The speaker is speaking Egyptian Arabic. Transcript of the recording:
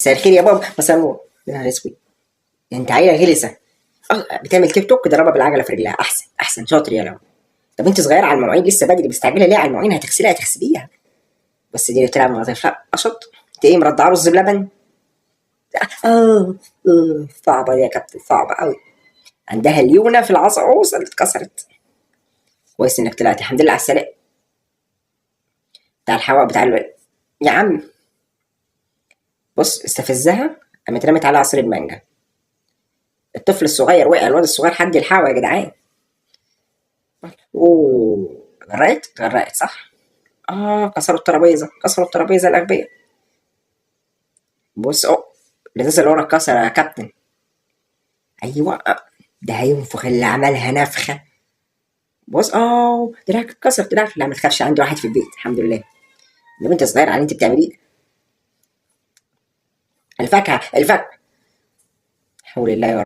مساء الخير يا بابا، مساء النور. يا نهار اسود، ده انت عيله غلسه. بتعمل تيك توك، ضربها بالعجله في رجلها. احسن احسن، شاطر يا لو. طب انت صغيرة على المواعين لسه بدري، مستعجلة ليه على المواعين؟ هتغسليها هتغسليها. بس دي اللي بتلعب مع طفلها قشط. انت ايه مرضعه رز بلبن؟ اه صعبة دي يا كابتن، صعبة قوي. عندها ليونه في العصا، وصلت اتكسرت. كويس انك طلعت، الحمد لله على السلامة. بتاع الحواء بتاع الولد يا عم. بص استفزها، قامت رمت على عصير المانجا. الطفل الصغير وقع، الواد الصغير حد يلحقه يا جدعان. اوه غرقت، غرقت صح؟ كسروا الترابيزة، كسروا الترابيزة الاغبياء. بص الازاز اللي ورا اتكسر يا كابتن. ايوه ده هينفخ اللي عملها نفخه. بص دراعك اتكسر، دراعك. لا ما تخافش، عندي واحد في البيت الحمد لله. لو انت صغير على اللي انت بتعمليه. الفاكهة الفاكهة، حول الله يا رب.